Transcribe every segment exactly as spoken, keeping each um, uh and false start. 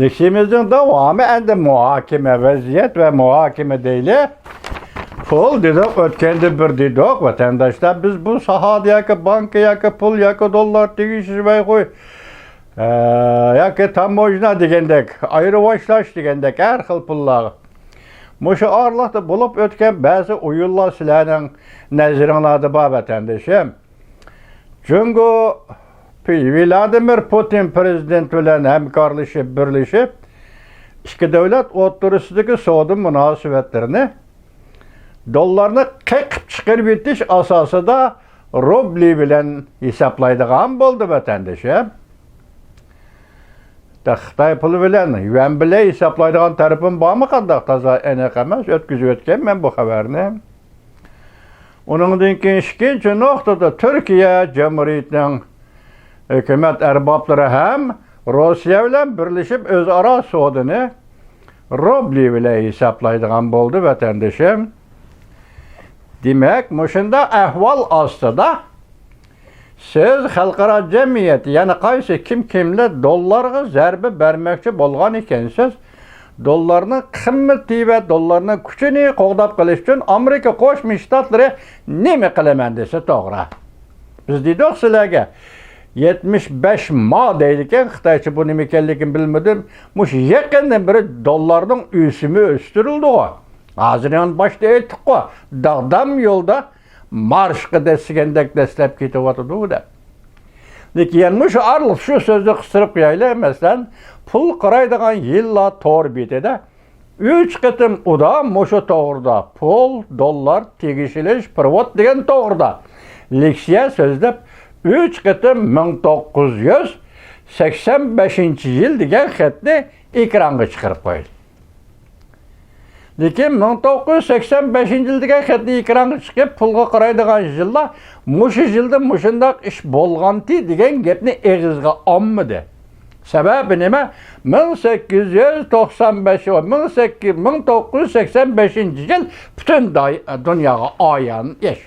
ئىشىمىزنىڭ داۋامى ئەمدى مۇھاكىمە، ۋەزىيەت ۋە مۇھاكىمە دەيلى. پۇل دېدۇق، ئۆتكەندە بىر دېدۇق، ۋەتەنداشلار، بىز بۇ ساھەدە ياكى بانكا ياكى پۇل ياكى دوللار تېگىشمەي قوي، ئە، ياكى تاموژنا دېگەندەك، ئايرىۋاشلاش دېگەندەك ھەر خىل پۇللارغا. مۇشۇ ئارىلىقتا بولۇپ ئۆتكەن بەزى ئويۇنلار سىلەرنىڭ نەزىرىڭلاردا بار، ۋەتەندىشىم. جۇڭگو ۋلادىمىر پۇتىن پىرېزىدېنت بىلەن ھەمكارلىشىپ، بىرلىشىپ، ئىككى دۆلەت ئوتتۇرىسىدىكى سودا مۇناسىۋەتلىرىنى دوللارنى قېقىپ چىقىرىۋېتىش ئاساسىدا روبلى بىلەن ھېسابلايدىغان بولدى، ۋەتەندىشىم. خىتاي پۇلى بىلەن، يۈەن بىلەن ھېسابلايدىغان تەرىپىم بارمۇ قانداق؟ تازا ئېنىق ئەمەس، ئۆتكۈزۈۋەتكەنمەن بۇ خەۋەرنى. ئۇنىڭدىن كېيىن ئىككىنچى نۇقتىدا تۈركىيە جۇمھۇرىيىتىنىڭ ھۆكۈمەت ئەربابلىرى ھەم روسىيە بىلەن بىرلىشىپ ئۆزئارا سودىنى روبلى بىلەن ھېسابلايدىغان بولدى، ۋەتەندىشىم. دېمەك، مۇشۇنداق ئەھۋال ئاستىدا سىز خەلقئارا جەمئىيەت، يەنى قايسى كىم كىملەر دوللارغا زەربە بەرمەكچى بولغان ئىكەنسىز، دوللارنىڭ قىممىتى ۋە دوللارنىڭ كۈچىنى قوغداپ قېلىش ئۈچۈن ئامېرىكا قوشما شتاتلىرى نېمە قىلىمەن دېسە توغرا. بىز دېدۇق سىلەرگە، يەتمىش بەش ما دەيدىكەن، خىتايچە بۇ نېمە ئىكەنلىكىنى بىلمىدىم. مۇشۇ يېقىندىن بېرى دوللارنىڭ ئۆسۈمى ئۆستۈرۈلدىغۇ. ھازىر يەنە باشتا ئېيتتۇققۇ، داغدام يولدا مارشقا دەسسىگەندەك دەسسەپ كېتىۋاتىدۇ دەپ. لېكىن يەنە مۇشۇ ئارىلىق شۇ سۆزنى قىستۇرۇپ قويايلى، مەسىلەن، پۇل قارايدىغان يىللار تور بېتىدە ئۈچ قېتىم ئۇدا مۇشۇ توغرىدا، پۇل، دوللار، تېگىشلىش، پېرېۋوت دېگەن توغرىدا لېكسىيە سۆزلەپ، ئۈچ قېتىم مىڭ توققۇز يۈز سەكسەن بەشىنچى يىل دېگەن خەتنى ئېكرانغا چىقىرىپ قويدى. لېكىن مىڭ توققۇز يۈز سەكسەن بەشىنچى يىل دېگەن خەتنى ئېكرانغا چىقىپ، پۇلغا قارايدىغان يىللار مۇشۇ يىلدا مۇشۇنداق ئىش بولغانتى دېگەن گەپنى ئېغىزغا ئالمىدى. سەۋەبى نېمە؟ مىڭ سەككىز يۈز توقسان بەش، مىڭ سەككىز، مىڭ توققۇز يۈز سەكسەن بەشىنچى يىل پۈتۈن داي-، دۇنياغا ئايان ئىش.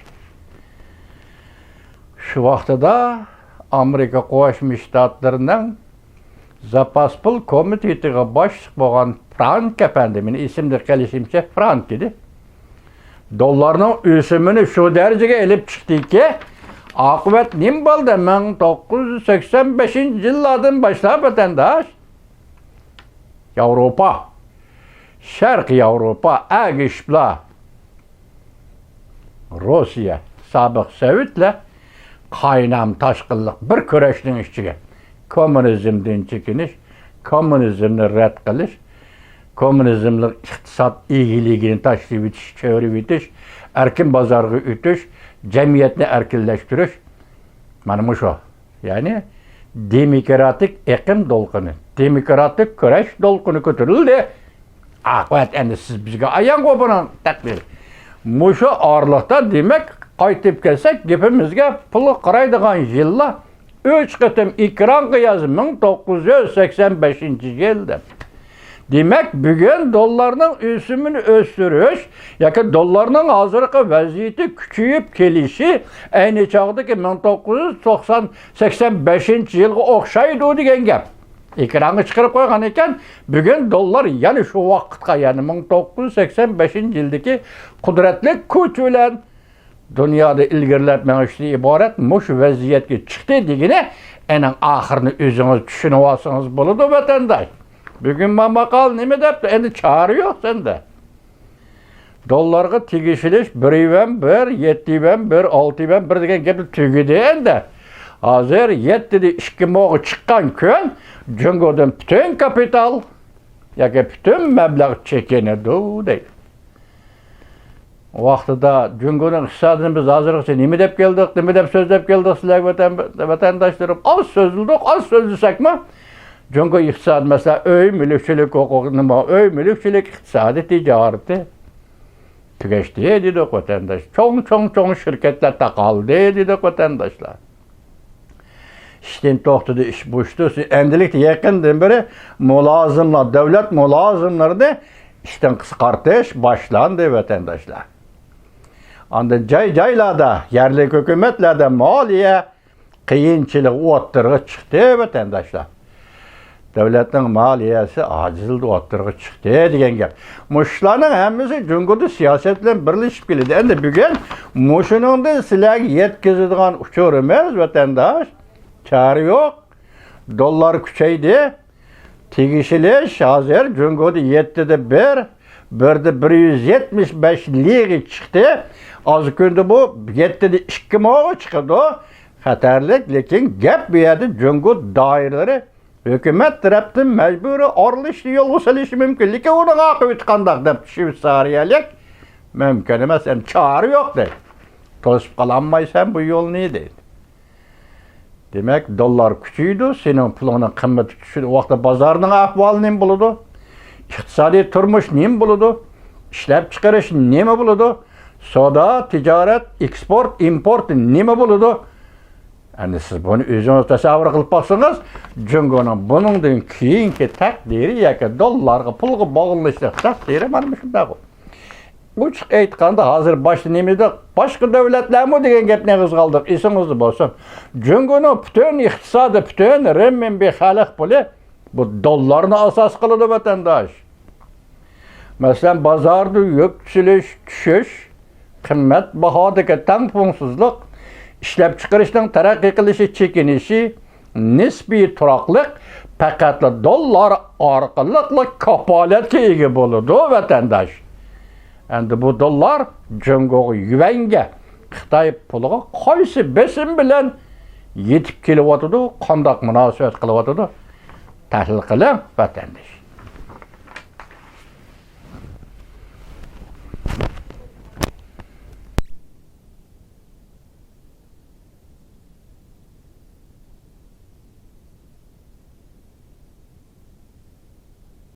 شۇ ۋاقتىدا ئامېرىكا قوشما شتاتلىرىنىڭ زاپاس پۇل كومىتېتىغا باشلىق بولغان فرانك ئەپەندى، مېنىڭ ئېسىمدە قېلىشىمچە، فرانك ئىدى. دوللارنىڭ ئۆسۈمىنى شۇ دەرىجىگە ئېلىپ چىقتىكى، ئاقىۋەت نېمە بولدى؟ مىڭ توققۇز يۈز سەكسەن بەشىنچى يىللاردىن باشلاپ، ۋەتەنداش، ياۋروپا، شەرقىي ياۋروپا ئەگىشىپلا، روسىيە، سابىق سوۋېتلەر قاينام تاشقىنلىق بىر كۈرەشنىڭ ئىچىگە، كوممۇنىزمدىن چېكىنىش، كوممۇنىزمنى رەت قىلىش، كوممۇنىزملىق ئىقتىساد ئىگىلىكىنى تاشلىۋېتىش، چۆرۈۋېتىش، ئەركىن بازارغا ئۆتۈش، جەمئىيەتنى ئەركىنلەشتۈرۈش، مانا مۇشۇ. يەنى دېموكراتىك ئېقىم دولقۇنى، دېموكراتىك كۈرەش دولقۇنى كۆتۈرۈلدى. ئاقىۋەت ئەمدى سىز بىزگە ئايانغۇ بۇنىڭ تەقدىرى. مۇشۇ ئارىلىقتا، دېمەك، قايتىپ كەلسەك گېپىمىزگە، پۇلغا قارايدىغان يىللار ئۈچ قېتىم ئېكرانغا يازدى، مىڭ توققۇز يۈز سەكسەن بەشىنچى يىل دەپ. دېمەك، بۈگۈن دوللارنىڭ ئۆسۈمىنى ئۆستۈرۈش ياكى دوللارنىڭ ھازىرقى ۋەزىيىتى كۈچىيىپ كېلىشى ئەينى چاغدىكى مىڭ توققۇز يۈز توقسان، سەكسەن بەشىنچى يىلغا ئوخشايدۇ دېگەن گەپ. ئېكرانغا چىقىرىپ قويغان ئىكەن، بۈگۈن دوللار يەنە شۇ ۋاقىتقا، يەنى مىڭ توققۇز يۈز سەكسەن بەشىنچى يىلدىكى قۇدرەتلىك كۈچ بىلەن دۇنيادا ئىلگىرىلەپ مېڭىشتىن ئىبارەت مۇشۇ ۋەزىيەتكە چىقتى دېگىنى، ئېنىڭ ئاخىرىنى ئۆزىڭىز چۈشىنىۋالسىڭىز بولىدۇ، ۋەتەنداش. بۈگۈن ما ماقال نېمە دەپتۇ؟ ئەمدى چارە يوق سەندە. دوللارغا تېگىشلىك بىر يۈەن بىر، يەتتە يۈەن بىر، ئالتە يۈەن بىر دېگەن گەپنى تۈگىدى ئەمدى. ھازىر يەتتىدە ئىككى موغا چىققان كۈن جۇڭگودىن پۈتۈن كاپىتال ياكى پۈتۈن مەبلەغ چېكىنىدۇ دەيدۇ. ۋاقتىدا جۇڭگونىڭ ئىقتىسادىنى بىز ھازىرغىچە نېمە دەپ كەلدۇق، نېمە دەپ سۆزلەپ كەلدۇق سىلەرگە ۋەتەن، ۋەتەنداشلىرىم؟ ئاز سۆزلىدۇق، ئاز سۆزلىسەكمۇ، جۇڭگو ئىقتىسادى، مەسىلەن، ئۆي مۈلۈكچىلىك ھوقۇقى، نېمە، ئۆي مۈلۈكچىلىك ئىقتىسادى، تىجارىتى تۈگەشتى دېدۇق ۋەتەنداش. چوڭ، چوڭ، چوڭ شىركەتلەر تاقالدى دېدۇق ۋەتەنداشلار. ئىشتىن توختىدى، ئىش بوشىدى. ئەمدىلىكتە يېقىندىن بېرى مۇلازىملار، دۆلەت مۇلازىملىرىنى ئىشتىن قىسقارتىش باشلاندى، ۋەتەنداشلار. ئاندىن جاي-جايلاردا، يەرلىك ھۆكۈمەتلەردە مالىيە قىيىنچىلىقى ئوتتۇرىغا چىقتى، ۋەتەنداشلار. دۆلەتنىڭ مالىيەسى ئاجىزلىدى، ئوتتۇرىغا چىقتى دېگەن گەپ. مۇشۇلارنىڭ ھەممىسى جۇڭگودا سىياسەت بىلەن بىرلىشىپ كېلىدۇ. ئەمدى بۈگۈن مۇشۇنىڭدىن سىلەرگە يەتكۈزىدىغان ئۇچۇرىمىز، ۋەتەنداش، چارە يوق. دوللار كۈچەيدى. تېگىشلىك ھازىر جۇڭگودا يەتتىدە بىر، بىردە بىر يۈز يەتمىش بەش لىغا چىقتى. ئاز كۈندە بۇ يەتتىدە ئىككى موغا چىقىدۇ. خەتەرلىك، لېكىن گەپ بۇ يەردە جۇڭگو دائىرىلىرى، ھۆكۈمەت تەرەپتىن مەجبۇرىي ئارىلىشىشنى يولغا سېلىشى مۇمكىن. لېكىن ئۇنىڭ ئاقىۋىتى قانداق دەپ شۋېتسارىيەلىك، مۇمكىن ئەمەس، ئەمدى چارە يوق دەيدۇ. توسۇپ قالالمايسەن بۇ يولنى دەيدۇ. دېمەك، دوللار كۈچىيىدۇ، سېنىڭ پۇلۇڭنىڭ قىممىتى چۈشىدۇ. ئۇ ۋاقىتتا بازارنىڭ ئەھۋالى نېمە بولىدۇ؟ ئىقتىسادىي تۇرمۇش نېمە بولىدۇ؟ ئىشلەپچىقىرىش نېمە بولىدۇ؟ سودا، تىجارەت، ئېكسپورت، ئىمپورت نېمە بولىدۇ؟ ئەمدى سىز بۇنى ئۆزىڭىز تەسەۋۋۇر قىلىپ باقسىڭىز، جۇڭگونىڭ بۇنىڭدىن كېيىنكى تەقدىرى ياكى دوللارغا، پۇلغا باغلىنىشلىق تەقدىرى مانا مۇشۇنداق. ئوچۇق ئېيتقاندا، ھازىر باشتا نېمە دېدۇق؟ باشقا دۆلەتلەرمۇ دېگەن گەپنى ئېغىزغا ئالدۇق، ئېسىڭىزدە بولسۇن. جۇڭگونىڭ پۈتۈن ئىقتىسادى، پۈتۈن رېنمىنبى خەلق پۇلى بۇ دوللارنى ئاساس قىلىدۇ، ۋەتەنداش. مەسىلەن، بازاردا يۈكسىلىش، چۈشۈش، قىممەت باھادىكى تەڭپۇڭسىزلىق، ئىشلەپچىقىرىشنىڭ تەرەققىي قىلىشى چېكىنىشى، نىسپىي تۇراقلىق پەقەتلا دوللار ئارقىلىقلا كاپالەتكە ئىگە بولىدۇ، ۋەتەنداش. ئەمدى بۇ دوللار جۇڭگوغا، يۈەنگە، خىتاي پۇلىغا قايسى بېسىم بىلەن يېتىپ كېلىۋاتىدۇ، قانداق مۇناسىۋەت قىلىۋاتىدۇ؟ تەھلىل قىلىڭ، ۋەتەنداش.